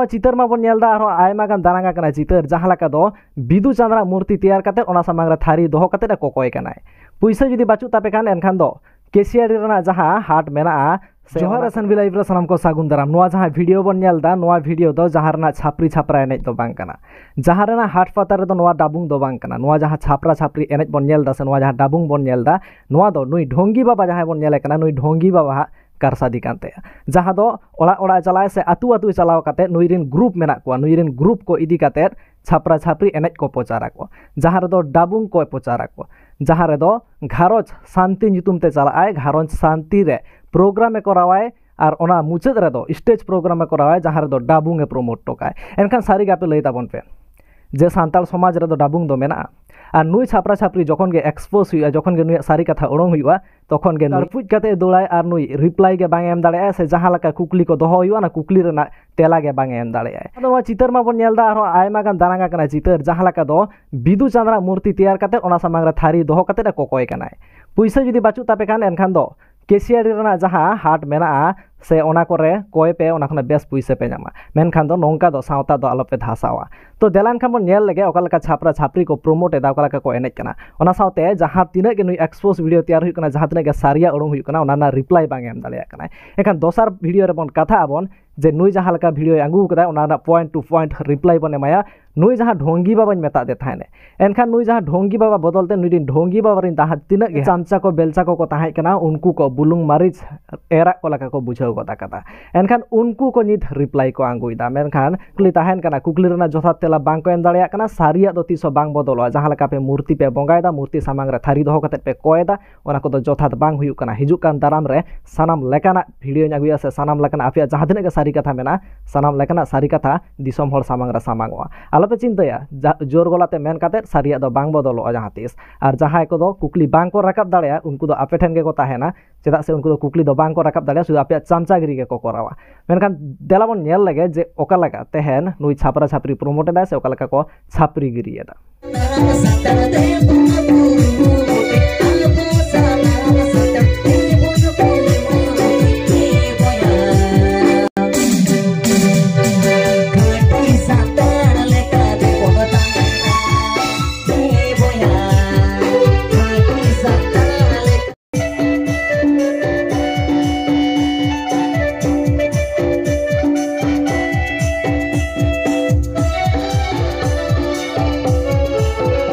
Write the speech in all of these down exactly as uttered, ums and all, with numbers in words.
ᱪᱤᱛᱟᱹᱨ ᱢᱟᱵᱚᱱ ᱧᱮᱞ ᱮᱫᱟ, ᱟᱨᱦᱚᱸ ᱟᱭᱢᱟ ᱜᱟᱱ ᱫᱟᱱᱟᱝ ᱟᱠᱟᱱᱟ ᱪᱤᱛᱟᱹᱨ, ᱡᱟᱦᱟᱸ ᱞᱮᱠᱟ ᱫᱚ ᱵᱤᱫᱩ ᱪᱟᱸᱫᱟᱱᱟᱜ ᱢᱩᱨᱛᱤ ᱛᱮᱭᱟᱨ ᱠᱟᱛᱮ ᱚᱱᱟ ᱥᱟᱢᱟᱝ ᱨᱮ ᱛᱷᱟᱹᱨᱤ ᱫᱚᱦᱚ ᱠᱟᱛᱮ ᱮ ᱠᱚᱠᱚᱭ ᱠᱟᱱᱟᱭ᱾ ᱯᱩᱭᱥᱟᱹ ᱡᱩᱫᱤ ᱵᱟᱹᱪᱩᱜ ᱛᱟᱯᱮ ᱠᱷᱟᱱ, ᱮᱱᱠᱷᱟᱱ ᱫᱚ ᱠᱮᱥᱤᱭᱟᱲᱤ ᱨᱮᱱᱟᱜ ᱡᱟᱦᱟᱸ ᱦᱟᱴ ᱢᱮᱱᱟᱜᱼᱟ, ᱥᱮ ᱡᱚᱦᱟᱨ ᱚᱱᱟ ᱮᱥ ᱮᱱ ᱵᱤ ᱞᱟᱭᱤᱵᱷ ᱨᱮ ᱥᱟᱱᱟᱢ ᱠᱚ ᱥᱟᱹᱜᱩᱱ ᱫᱟᱨᱟᱢ᱾ ᱱᱚᱣᱟ ᱡᱟᱦᱟᱸ ᱵᱷᱤᱰᱤᱭᱳ ᱵᱚᱱ ᱧᱮᱞ ᱮᱫᱟ, ᱱᱚᱣᱟ ᱵᱷᱤᱰᱤᱭᱳ ᱫᱚ ᱡᱟᱦᱟᱸ ᱨᱮᱱᱟᱜ ᱪᱷᱟᱯᱨᱤ ᱪᱷᱟᱯᱨᱟ ᱮᱱᱮᱡ ᱫᱚ ᱵᱟᱝ ᱠᱟᱱᱟ᱾ ᱡᱟᱦᱟᱸ ᱨᱮᱱᱟᱜ ᱦᱟᱴ ᱯᱟᱛᱟ ᱨᱮᱫᱚ ᱱᱚᱣᱟ ᱰᱟᱵᱩᱝ ᱫᱚ ᱵᱟᱝ ᱠᱟᱱᱟ᱾ ᱱᱚᱣᱟ ᱡᱟᱦᱟᱸ ᱪᱷᱟᱯᱨᱟ ᱪᱷᱟᱯᱨᱤ ᱮᱱᱮᱡ ᱵᱚᱱ ᱧᱮᱞ ᱮᱫᱟ, ᱥᱮ ᱱᱚᱣᱟ ᱡᱟᱦᱟᱸ ᱰᱟᱵᱩᱝ ᱵᱚᱱ ᱧᱮᱞ ᱮᱫᱟ, ᱱᱚᱣᱟ ᱫᱚ ᱱᱩᱭ ᱰᱷᱚᱝᱜᱤ ᱵᱟᱵᱟ ᱡᱟᱦᱟᱸᱭ ᱵᱚᱱ ᱧᱮᱞᱮ ᱠᱟᱱᱟ, ᱱᱩᱭ ᱰᱷᱚᱝᱜᱤ ᱵᱟᱵᱟ ᱦᱟᱜ ᱠᱟᱨᱥᱟᱫᱤ ᱠᱟᱱ ᱛᱟᱭᱟ᱾ ᱡᱟᱦᱟᱸ ᱫᱚ ᱚᱲᱟᱜ ᱚᱲᱟᱜ ᱪᱟᱞᱟᱣ ᱥᱮ ᱟᱹᱛᱩ ᱟᱹᱛᱩ ᱪᱟᱞᱟᱣ ᱠᱟᱛᱮ ᱱᱩᱭ ᱨᱮᱱ ᱜᱨᱩᱯ ᱢᱮᱱᱟᱜ ᱠᱚᱣᱟ, ᱱᱩᱭ ᱨᱮᱱ ᱜᱨᱩᱯ ᱠᱚ ᱤᱫᱤ ᱠᱟᱛᱮ ᱪᱷᱟᱯᱨᱟ ᱪᱷᱟᱯᱨᱤ ᱮᱱᱮᱡ ᱠᱚ ᱯᱨᱚᱪᱟᱨ ᱟᱠᱚ, ᱡᱟᱦᱟᱸ ᱨᱮᱫᱚ ᱰᱟᱵᱩᱝ ᱠᱚᱭ ᱯᱨᱚᱪᱟᱨ ᱟᱠᱚ, ᱡᱟᱦᱟᱸ ᱨᱮᱫᱚ ᱜᱷᱟᱨᱚᱸᱡᱽ ᱥᱟᱱᱛᱤ ᱧᱩᱛᱩᱢ ᱛᱮ ᱪᱟᱞᱟᱜᱼᱟᱭ, ᱜᱷᱟᱨᱚᱸᱡᱽ ᱥᱟᱱᱛᱤ ᱨᱮ ᱯᱨᱳᱜᱨᱟᱢ ᱮ ᱠᱚᱨᱟᱣᱟᱭ᱾ ᱟᱨ ᱚᱱᱟ ᱢᱩᱪᱟᱹᱫ ᱨᱮᱫᱚ ᱥᱴᱮᱡᱽ ᱯᱨᱳᱜᱨᱟᱢ ᱮ ᱠᱚᱨᱟᱣᱟᱭ, ᱡᱟᱦᱟᱸ ᱨᱮᱫᱚ ᱰᱟᱵᱩᱝ ᱮ ᱯᱨᱳᱢᱳᱴ ᱦᱚᱴᱚ ᱠᱟᱜᱼᱟᱭ᱾ ᱮᱱᱠᱷᱟᱱ ᱥᱟᱹᱨᱤ ᱜᱮ ᱟᱯᱮ ᱞᱟᱹᱭ ᱛᱟᱵᱚᱱ ᱯᱮ ᱡᱮ ᱥᱟᱱᱛᱟᱲ ᱥᱚᱢᱟᱡᱽ ᱨᱮᱫᱚ ᱰᱟᱵᱩᱝ ᱫᱚ ᱢᱮᱱᱟᱜᱼᱟ? ᱟᱨ ᱱᱩᱭ ᱪᱷᱟᱯᱨᱟ ᱪᱷᱟᱯᱨᱤ ᱡᱚᱠᱷᱚᱱ ᱜᱮ ᱮᱠᱥᱯᱳᱡᱽ ᱦᱩᱭᱩᱜᱼᱟ, ᱡᱚᱠᱷᱚᱱ ᱜᱮ ᱱᱩᱭᱟᱜ ᱥᱟᱹᱨᱤ ᱠᱟᱛᱷᱟ ᱩᱰᱩᱝ ᱦᱩᱭᱩᱜᱼᱟ, ᱛᱚᱠᱷᱚᱱ ᱜᱮ ᱱᱩᱭ ᱛᱟᱲᱯᱩᱡ ᱠᱟᱛᱮ ᱮ ᱫᱟᱹᱲᱟᱭ ᱟᱨ ᱱᱩᱭ ᱨᱤᱯᱞᱟᱭ ᱜᱮ ᱵᱟᱝ ᱮ ᱮᱢ ᱫᱟᱲᱮᱭᱟᱜᱼᱟ, ᱥᱮ ᱡᱟᱦᱟᱸ ᱞᱮᱠᱟ ᱠᱩᱠᱞᱤ ᱠᱚ ᱫᱚᱦᱚ ᱦᱩᱭᱩᱜᱼᱟ, ᱚᱱᱟ ᱠᱩᱠᱞᱤ ᱨᱮᱱᱟᱜ ᱛᱮᱞᱟ ᱜᱮ ᱵᱟᱝ ᱮ ᱮᱢ ᱫᱟᱲᱮᱭᱟᱜᱼᱟ᱾ ᱟᱫᱚ ᱱᱚᱣᱟ ᱪᱤᱛᱟᱹᱨ ᱢᱟᱵᱚᱱ ᱧᱮᱞ ᱮᱫᱟ, ᱟᱨᱦᱚᱸ ᱟᱭᱢᱟ ᱜᱟᱱ ᱫᱟᱱᱟᱝ ᱟᱠᱟᱱᱟ ᱪᱤᱛᱟᱹᱨ, ᱡᱟᱦᱟᱸ ᱞᱮᱠᱟ ᱫᱚ ᱵᱤᱫᱩ ᱪᱟᱸᱫᱟᱱᱟᱜ ᱢᱩᱨᱛᱤ ᱛᱮᱭᱟᱨ ᱠᱟᱛᱮ ᱚᱱᱟ ᱥᱟᱢᱟᱝ ᱨᱮ ᱛᱷᱟᱹᱨᱤ ᱫᱚᱦᱚ ᱠᱟᱛᱮ ᱮ ᱠᱚᱠᱚᱭ ᱠᱟᱱᱟᱭ᱾ ᱯᱩᱭᱥᱟᱹ ᱡᱩᱫᱤ ᱵᱟᱹᱪᱩᱜ ᱛᱟᱯᱮ ᱠᱷᱟᱱ, ᱮᱱᱠᱷᱟᱱ ᱫᱚ ᱠᱮᱥᱤᱭᱟᱲᱤ ᱨᱮᱱᱟᱜ ᱡᱟᱦᱟᱸ ᱦᱟᱴ ᱢᱮᱱᱟᱜᱼᱟ, ᱥᱮ ᱚᱱᱟ ᱠᱚᱨᱮ ᱠᱚᱭ ᱯᱮ, ᱚᱱᱟ ᱠᱷᱚᱱᱟᱜ ᱵᱮᱥ ᱯᱩᱭᱥᱟᱹ ᱯᱮ ᱧᱟᱢᱟ᱾ ᱢᱮᱱᱠᱷᱟᱱ ᱫᱚ ᱱᱚᱝᱠᱟ ᱫᱚ ᱥᱟᱶᱛᱟ ᱫᱚ ᱟᱞᱚᱯᱮ ᱫᱷᱟᱥᱟᱣᱟ᱾ ᱛᱚ ᱫᱮᱞᱟ ᱮᱱᱠᱷᱟᱱ ᱵᱚᱱ ᱧᱮᱞ ᱞᱮᱜᱮ ᱚᱠᱟ ᱞᱮᱠᱟ ᱪᱷᱟᱯᱨᱟ ᱪᱷᱟᱯᱨᱤ ᱠᱚ ᱯᱨᱳᱢᱳᱴ ᱮᱫᱟ, ᱚᱠᱟ ᱞᱮᱠᱟ ᱠᱚ ᱮᱱᱮᱡ ᱠᱟᱱᱟ᱾ ᱚᱱᱟ ᱥᱟᱶᱛᱮ ᱡᱟᱦᱟᱸ ᱛᱤᱱᱟᱹᱜ ᱜᱮ ᱱᱩᱭ ᱮᱠᱥᱯᱳᱡᱽ ᱵᱷᱤᱰᱤᱭᱳ ᱛᱮᱭᱟᱨ ᱦᱩᱭᱩᱜ ᱠᱟᱱᱟ, ᱡᱟᱦᱟᱸ ᱛᱤᱱᱟᱹᱜ ᱜᱮ ᱥᱟᱹᱨᱤᱭᱟᱜ ᱩᱰᱩᱝ ᱦᱩᱭᱩᱜ ᱠᱟᱱᱟ, ᱚᱱᱟ ᱨᱮᱱᱟᱜ ᱨᱤᱯᱞᱟᱭ ᱵᱟᱝ ᱮ ᱮᱢ ᱫᱟᱲᱮᱭᱟᱜ ᱠᱟᱱᱟᱭ᱾ ᱮᱱᱠᱷᱟᱱ ᱫᱚᱥᱟᱨ ᱵᱷᱤᱰᱤᱭᱳ ᱨᱮᱵᱚᱱ ᱠᱟᱛᱷᱟᱜ ᱟᱵᱚᱱ ᱡᱮ ᱱᱩᱭ ᱡᱟᱦᱟᱸ ᱞᱮᱠᱟ ᱵᱷᱤᱰᱤᱭᱳᱭ ᱟᱹᱜᱩ ᱠᱟᱫᱟ, ᱚᱱᱟ ᱨᱮᱱᱟᱜ ᱯᱚᱭᱮᱱᱴ ᱴᱩ ᱯᱚᱭᱮᱱᱴ ᱨᱤᱯᱞᱟᱭ ᱵᱚᱱ ᱮᱢᱟᱭᱟ᱾ ᱱᱩᱭ ᱡᱟᱦᱟᱸ ᱰᱷᱚᱝᱜᱤ ᱵᱟᱵᱟᱧ ᱢᱮᱛᱟᱫ ᱫᱮ ᱛᱟᱦᱮᱸᱫ, ᱮᱱᱠᱷᱟᱱ ᱱᱩᱭ ᱡᱟᱦᱟᱸ ᱰᱷᱚᱝᱜᱤ ᱵᱟᱵᱟ ᱵᱚᱫᱚᱞ ᱛᱮ ᱱᱩᱭ ᱨᱮᱱ ᱰᱷᱚᱝᱜᱤ ᱵᱟᱵᱟ ᱨᱮᱱ ᱡᱟᱦᱟᱸ ᱛᱤᱱᱟᱹᱜ ᱜᱮ ᱪᱟᱢᱪᱟ ᱠᱚ ᱵᱮᱞᱪᱟ ᱠᱚᱠᱚ ᱛᱟᱦᱮᱸ ᱠᱟᱱᱟ, ᱩᱱᱠᱩ ᱠᱚ ᱵᱩᱞᱩᱝ ᱢᱟᱹᱨᱤᱪ ᱮᱨᱟᱜ ᱠᱚ ᱞᱮᱠᱟ ᱠᱚ ᱵᱩᱡᱷᱟᱹᱣ ᱜᱚᱫ ᱟᱠᱟᱫᱟ᱾ ᱮᱱᱠᱷᱟᱱ ᱩᱱᱠᱩ ᱠᱚ ᱱᱤᱛ ᱨᱤᱯᱞᱟᱭ ᱠᱚ ᱟᱬᱜᱚᱭᱮᱫᱟ, ᱢᱮᱱᱠᱷᱟᱱ ᱠᱩᱠᱞᱤ ᱛᱟᱦᱮᱱ ᱠᱟᱱᱟ, ᱠᱩᱠᱞᱤ ᱨᱮᱱᱟᱜ ᱡᱚᱛᱷᱟᱛ ᱛᱮᱞᱟ ᱵᱟᱝ ᱠᱚ ᱮᱢ ᱫᱟᱲᱮᱭᱟᱜ ᱠᱟᱱᱟ᱾ ᱥᱟᱹᱨᱤᱭᱟᱜ ᱫᱚ ᱛᱤᱥ ᱦᱚᱸ ᱵᱟᱝ ᱵᱚᱫᱚᱞᱚᱜᱼᱟ᱾ ᱡᱟᱦᱟᱸ ᱞᱮᱠᱟ ᱯᱮ ᱢᱩᱨᱛᱤ ᱯᱮ ᱵᱚᱸᱜᱟᱭᱮᱫᱟ, ᱢᱩᱨᱛᱤ ᱥᱟᱢᱟᱝ ᱨᱮ ᱛᱷᱟᱹᱨᱤ ᱫᱚᱦᱚ ᱠᱟᱛᱮ ᱯᱮ ᱠᱚᱭᱮᱫᱟ, ᱚᱱᱟ ᱠᱚᱫᱚ ᱡᱚᱛᱷᱟᱛ ᱵᱟᱝ ᱦᱩᱭᱩᱜ ᱠᱟᱱᱟ᱾ ᱦᱤᱡᱩᱜ ᱠᱟᱱ ᱫᱟᱨᱟᱢ ᱨᱮ ᱥᱟᱱᱟᱢ ᱞᱮᱠᱟᱱᱟᱜ ᱵᱷᱤᱰᱤᱭᱳᱧ ᱟᱹᱜᱩᱭᱟ, ᱥᱮ ᱥᱟᱱᱟᱢ ᱞᱮᱠᱟᱱᱟᱜ ᱟᱯᱮᱭᱟᱜ ᱡᱟᱦᱟᱸ ᱛᱤᱱᱟᱹᱜ ᱜᱮ ᱥᱟᱹᱨᱤ ᱠᱟᱛᱷᱟ ᱢᱮᱱᱟᱜᱼᱟ, ᱥᱟᱱᱟᱢ ᱞᱮᱠᱟᱱᱟᱜ ᱥᱟᱹᱨᱤ ᱠᱟᱛᱷᱟ ᱫᱤᱥᱚᱢ ᱦᱚᱲ ᱥᱟᱢᱟᱝ ᱨᱮ ᱥᱟᱢᱟᱝᱚᱜᱼᱟ᱾ ᱟᱞᱚᱯᱮ ᱪᱤᱱᱛᱟᱹᱭᱟ, ᱡᱟ-, ᱡᱳᱨ ᱜᱚᱞᱟᱛᱮ ᱢᱮᱱ ᱠᱟᱛᱮ ᱥᱟᱹᱨᱤᱭᱟᱜ ᱫᱚ ᱵᱟᱝ ᱵᱚᱫᱚᱞᱚᱜᱼᱟ ᱡᱟᱦᱟᱸ ᱛᱤᱥ᱾ ᱟᱨ ᱡᱟᱦᱟᱸᱭ ᱠᱚᱫᱚ ᱠᱩᱠᱞᱤ ᱵᱟᱝ ᱠᱚ ᱨᱟᱠᱟᱵ ᱫᱟᱲᱮᱭᱟᱜᱼᱟ, ᱩᱱᱠᱩ ᱫᱚ ᱟᱯᱮ ᱴᱷᱮᱱ ᱜᱮᱠᱚ ᱛᱟᱦᱮᱱᱟ, ᱪᱮᱫᱟᱜ ᱥᱮ ᱩᱱᱠᱩ ᱫᱚ ᱠᱩᱠᱞᱤ ᱫᱚ ᱵᱟᱝ ᱠᱚ ᱨᱟᱠᱟᱵ ᱫᱟᱲᱮᱭᱟᱜᱼᱟ, ᱥᱩᱫᱷᱩ ᱟᱯᱮᱭᱟᱜ ᱪᱟᱢᱪᱟᱜᱤᱨᱤ ᱜᱮᱠᱚ ᱠᱚᱨᱟᱣᱟ᱾ ᱢᱮᱱᱠᱷᱟᱱ ᱫᱮᱞᱟ ᱵᱚᱱ ᱧᱮᱞ ᱞᱮᱜᱮ ᱡᱮ ᱚᱠᱟ ᱞᱮᱠᱟ ᱛᱮᱦᱮᱧ ᱱᱩᱭ ᱪᱷᱟᱯᱨᱟ ᱪᱷᱟᱯᱨᱤ ᱯᱨᱳᱢᱳᱴ ᱮᱫᱟᱭ, ᱥᱮ ᱚᱠᱟ ᱞᱮᱠᱟ ᱠᱚ ᱪᱷᱟᱯᱨᱤ ᱜᱤᱨᱤᱭᱮᱫᱟ᱾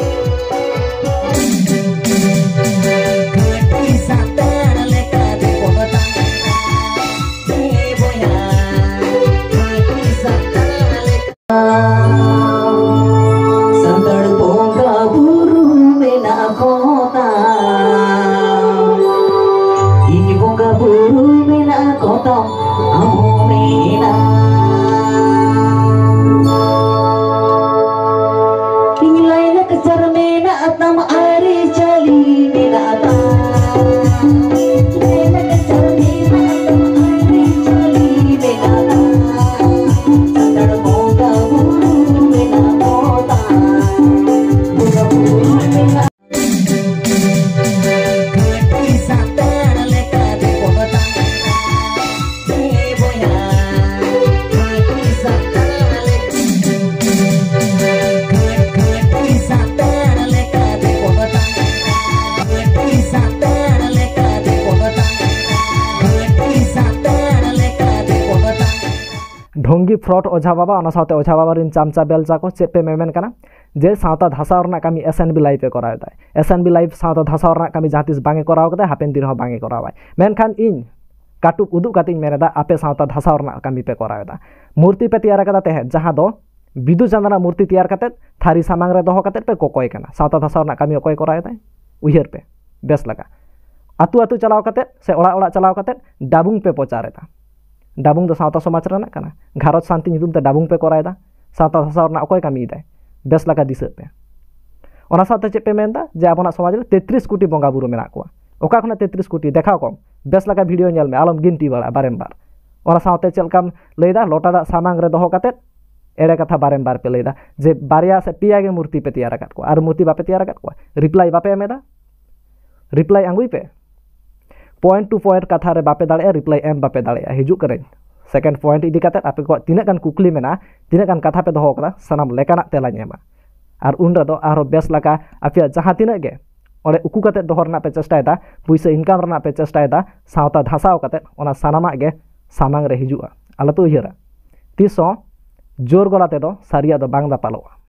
ᱛᱟᱢ ᱟᱹᱨᱤᱪᱟᱹᱞᱤ ᱢᱮᱱᱟᱜᱼᱟ ᱛᱟᱢ, ᱞᱟᱭᱼᱞᱟᱠᱪᱟᱨ ᱢᱮᱱᱟᱜᱼᱟ ᱛᱟᱢ, ᱟᱹᱨᱤᱪᱟᱹᱞᱤ ᱢᱮᱱᱟᱜᱼᱟ ᱛᱟᱢ, ᱥᱟᱱᱛᱟᱲ ᱵᱚᱸᱜᱟ ᱵᱩᱨᱩ ᱢᱮᱱᱟᱜ ᱠᱚ ᱛᱟᱢ, ᱵᱚᱸᱜᱟ ᱵᱩᱨᱩ ᱢᱮᱱᱟᱜ᱾ ᱠᱟᱹᱴᱤᱡ ᱥᱟᱱᱛᱟᱲ ᱞᱮᱠᱟᱛᱮ ᱠᱚ ᱛᱟᱦᱮᱱᱟ᱾ ᱮ ᱵᱚᱭᱦᱟ, ᱠᱟᱹᱴᱤᱡ ᱥᱟᱱᱛᱟᱲ ᱞᱮᱠᱟ, ᱠᱟᱹᱴᱤᱡ ᱥᱟᱱᱛᱟᱲ ᱞᱮᱠᱟᱛᱮ ᱠᱚ ᱛᱟᱦᱮᱱᱟ᱾ ᱠᱟᱹᱴᱤᱡ ᱥᱟᱱᱛᱟᱲ ᱞᱮᱠᱟᱛᱮ ᱠᱚ ᱛᱟᱦᱮᱱᱟ᱾ ᱠᱟᱹᱴᱤᱡ ᱥᱟᱱᱛᱟᱲ ᱞᱮᱠᱟᱛᱮ ᱠᱚ ᱛᱟᱦᱮᱱᱟ᱾ ᱰᱷᱚᱝᱜᱤ fraud ᱚᱡᱷᱟ ᱵᱟᱵᱟ, ᱚᱱᱟ ᱥᱟᱶᱛᱮ ᱚᱡᱷᱟ ᱵᱟᱵᱟ ᱨᱮᱱ ᱪᱟᱢᱪᱟ ᱵᱮᱞᱪᱟ ᱠᱚ ᱪᱮᱫ ᱯᱮ ᱢᱮᱢᱮᱱ ᱠᱟᱱᱟ? ᱡᱮ ᱥᱟᱶᱛᱟ ᱫᱷᱟᱥᱟᱣ ᱨᱮᱱᱟᱜ ᱠᱟᱹᱢᱤ S N B Live ᱮ ᱠᱚᱨᱟᱣ ᱮᱫᱟᱭ᱾ S N B Live ᱥᱟᱶᱛᱟ ᱫᱷᱟᱥᱟᱣ ᱨᱮᱱᱟᱜ ᱠᱟᱹᱢᱤ ᱡᱟᱦᱟᱸ ᱛᱤᱥ ᱵᱟᱝ ᱮ ᱠᱚᱨᱟᱣ ᱠᱟᱫᱟᱭ, ᱦᱟᱯᱮᱱ ᱫᱤᱱ ᱨᱮᱦᱚᱸ ᱵᱟᱝ ᱮ ᱠᱚᱨᱟᱣᱟᱭ᱾ ᱢᱮᱱᱠᱷᱟᱱ ᱤᱧ ᱠᱟᱹᱴᱩᱵ ᱩᱫᱩᱜ ᱠᱟᱛᱮᱧ ᱢᱮᱱ ᱮᱫᱟ, ᱟᱯᱮ ᱥᱟᱶᱛᱟ ᱫᱷᱟᱥᱟᱣ ᱨᱮᱱᱟᱜ ᱠᱟᱹᱢᱤ ᱯᱮ ᱠᱚᱨᱟᱣ ᱮᱫᱟ᱾ ᱢᱩᱨᱛᱤ ᱯᱮ ᱛᱮᱭᱟᱨ ᱟᱠᱟᱫᱟ ᱛᱟᱦᱮᱸᱫ, ᱡᱟᱦᱟᱸ ᱫᱚ ᱵᱤᱫᱩ ᱪᱟᱸᱫᱟᱱᱟᱜ ᱢᱩᱨᱛᱤ ᱛᱮᱭᱟᱨ ᱠᱟᱛᱮᱫ ᱛᱷᱟᱹᱨᱤ ᱥᱟᱢᱟᱝ ᱨᱮ ᱫᱚᱦᱚ ᱠᱟᱛᱮᱫ ᱯᱮ ᱠᱚᱠᱚᱭ ᱠᱟᱱᱟ᱾ ᱥᱟᱶᱛᱟ ᱫᱷᱟᱥᱟᱣ ᱨᱮᱱᱟᱜ ᱠᱟᱹᱢᱤ ᱚᱠᱚᱭ ᱠᱚᱨᱟᱣ ᱮᱫᱟᱭ? ᱩᱭᱦᱟᱹᱨ ᱯᱮ ᱵᱮᱥ ᱞᱮᱠᱟ᱾ ᱟᱹᱛᱩ ᱟᱹᱛᱩ ᱪᱟᱞᱟᱣ ᱠᱟᱛᱮᱫ ᱥᱮ ᱚᱲᱟᱜ ᱚᱲᱟᱜ ᱪᱟᱞᱟᱣ ᱠᱟᱛᱮᱫ ᱰᱟᱵᱩᱝ ᱯᱮ ᱯᱨᱚᱪᱟᱨ ᱮᱫᱟ᱾ ᱰᱟᱵᱩᱝ ᱫᱚ ᱥᱟᱶᱛᱟ ᱥᱚᱢᱟᱡᱽ ᱨᱮᱱᱟᱜ ᱠᱟᱱᱟ᱾ ᱜᱷᱟᱨᱚᱸᱡᱽ ᱥᱟᱱᱛᱤ ᱧᱩᱛᱩᱢ ᱛᱮ ᱰᱟᱵᱩᱝ ᱯᱮ ᱠᱚᱨᱟᱣ ᱮᱫᱟ᱾ ᱥᱟᱶᱛᱟ ᱫᱷᱟᱥᱟᱣ ᱨᱮᱱᱟᱜ ᱚᱠᱚᱭ ᱠᱟᱹᱢᱤᱭᱮᱫᱟᱭ? ᱵᱮᱥ ᱞᱮᱠᱟ ᱫᱤᱥᱟᱹᱜ ᱯᱮ᱾ ᱚᱱᱟ ᱥᱟᱶᱛᱮ ᱪᱮᱫ ᱯᱮ ᱢᱮᱱᱫᱟ? ᱡᱮ ᱟᱵᱚᱱᱟᱜ ᱥᱚᱢᱟᱡᱽ ᱨᱮ ᱛᱮᱛᱨᱤᱥ ᱠᱳᱴᱤ ᱵᱚᱸᱜᱟ ᱵᱩᱨᱩ ᱢᱮᱱᱟᱜ ᱠᱚᱣᱟ᱾ ᱚᱠᱟ ᱠᱷᱚᱱᱟᱜ ᱛᱮᱛᱨᱤᱥ ᱠᱳᱴᱤ? ᱫᱮᱠᱷᱟᱣ ᱠᱚᱢ᱾ ᱵᱮᱥ ᱞᱮᱠᱟ video ᱧᱮᱞ ᱢᱮ, ᱟᱞᱚᱢ ᱜᱤᱱᱴᱤ ᱵᱟᱲᱟ ᱵᱟᱨᱮᱢ ᱵᱟᱨ᱾ ᱚᱱᱟ ᱥᱟᱶᱛᱮ ᱪᱮᱫ ᱞᱮᱠᱟᱢ ᱞᱟᱹᱭᱫᱟ? ᱞᱚᱴᱟ ᱫᱟᱜ ᱥᱟᱢᱟᱝ ᱨᱮ ᱫᱚᱦᱚ ᱠᱟᱛᱮᱫ ᱮᱲᱮ ᱠᱟᱛᱷᱟ ᱵᱟᱨᱮᱢ ᱵᱟᱨ ᱯᱮ ᱞᱟᱹᱭᱫᱟ ᱡᱮ ᱵᱟᱨᱭᱟ ᱥᱮ ᱯᱮᱭᱟ ᱜᱮ ᱢᱩᱨᱛᱤ ᱯᱮ ᱛᱮᱭᱟᱨ ᱟᱠᱟᱫ ᱠᱚᱣᱟ, ᱟᱨ ᱢᱩᱨᱛᱤ ᱵᱟᱯᱮ ᱛᱮᱭᱟᱨ ᱟᱠᱟᱫ ᱠᱚᱣᱟ᱾ Reply ᱵᱟᱯᱮ ᱮᱢ ᱮᱫᱟ, reply ᱟᱹᱜᱩᱭ ᱯᱮ᱾ Point to point ᱠᱟᱛᱷᱟ ᱨᱮ ᱵᱟᱯᱮ ᱫᱟᱲᱮᱭᱟᱜᱼᱟ, reply ᱮᱢ ᱵᱟᱯᱮ ᱫᱟᱲᱮᱭᱟᱜᱼᱟ᱾ ᱦᱤᱡᱩᱜ ᱠᱟᱹᱱᱟᱹᱧ second point ᱤᱫᱤ ᱠᱟᱛᱮᱫ᱾ ᱟᱯᱮ ᱠᱚᱣᱟᱜ ᱛᱤᱱᱟᱹᱜ ᱜᱟᱱ ᱠᱩᱠᱞᱤ ᱢᱮᱱᱟᱜᱼᱟ, ᱛᱤᱱᱟᱹᱜ ᱜᱟᱱ ᱠᱟᱛᱷᱟ ᱯᱮ ᱫᱚᱦᱚ ᱟᱠᱟᱫᱟ, ᱥᱟᱱᱟᱢ ᱞᱮᱠᱟᱱᱟᱜ ᱛᱮᱞᱟᱧ ᱮᱢᱟ᱾ ᱟᱨ ᱩᱱ ᱨᱮᱫᱚ ᱟᱨᱦᱚᱸ ᱵᱮᱥ ᱞᱮᱠᱟ ᱟᱯᱮᱭᱟᱜ ᱡᱟᱦᱟᱸ ᱛᱤᱱᱟᱹᱜ ᱜᱮ ᱚᱸᱰᱮ ᱩᱠᱩ ᱠᱟᱛᱮᱫ ᱫᱚᱦᱚ ᱨᱮᱱᱟᱜ ᱯᱮ ᱪᱮᱥᱴᱟᱭᱮᱫᱟ, ᱯᱩᱭᱥᱟᱹ income ᱨᱮᱱᱟᱜ ᱯᱮ ᱪᱮᱥᱴᱟᱭᱮᱫᱟ, ᱥᱟᱶᱛᱟ ᱫᱷᱟᱥᱟᱣ ᱠᱟᱛᱮᱫ, ᱚᱱᱟ ᱥᱟᱱᱟᱢᱟᱜ ᱜᱮ ᱥᱟᱢᱟᱝ ᱨᱮ ᱦᱤᱡᱩᱜᱼᱟ᱾ ᱟᱞᱚᱯᱮ ᱩᱭᱦᱟᱹᱨᱟ, ᱛᱤᱥ ᱦᱚᱸ ᱡᱳᱨ ᱜᱚᱞᱟ ᱛᱮᱫᱚ ᱥᱟᱹᱨᱤᱭᱟᱜ ᱫᱚ ᱵᱟᱝ ᱫᱟᱯᱟᱞᱚᱜᱼᱟ᱾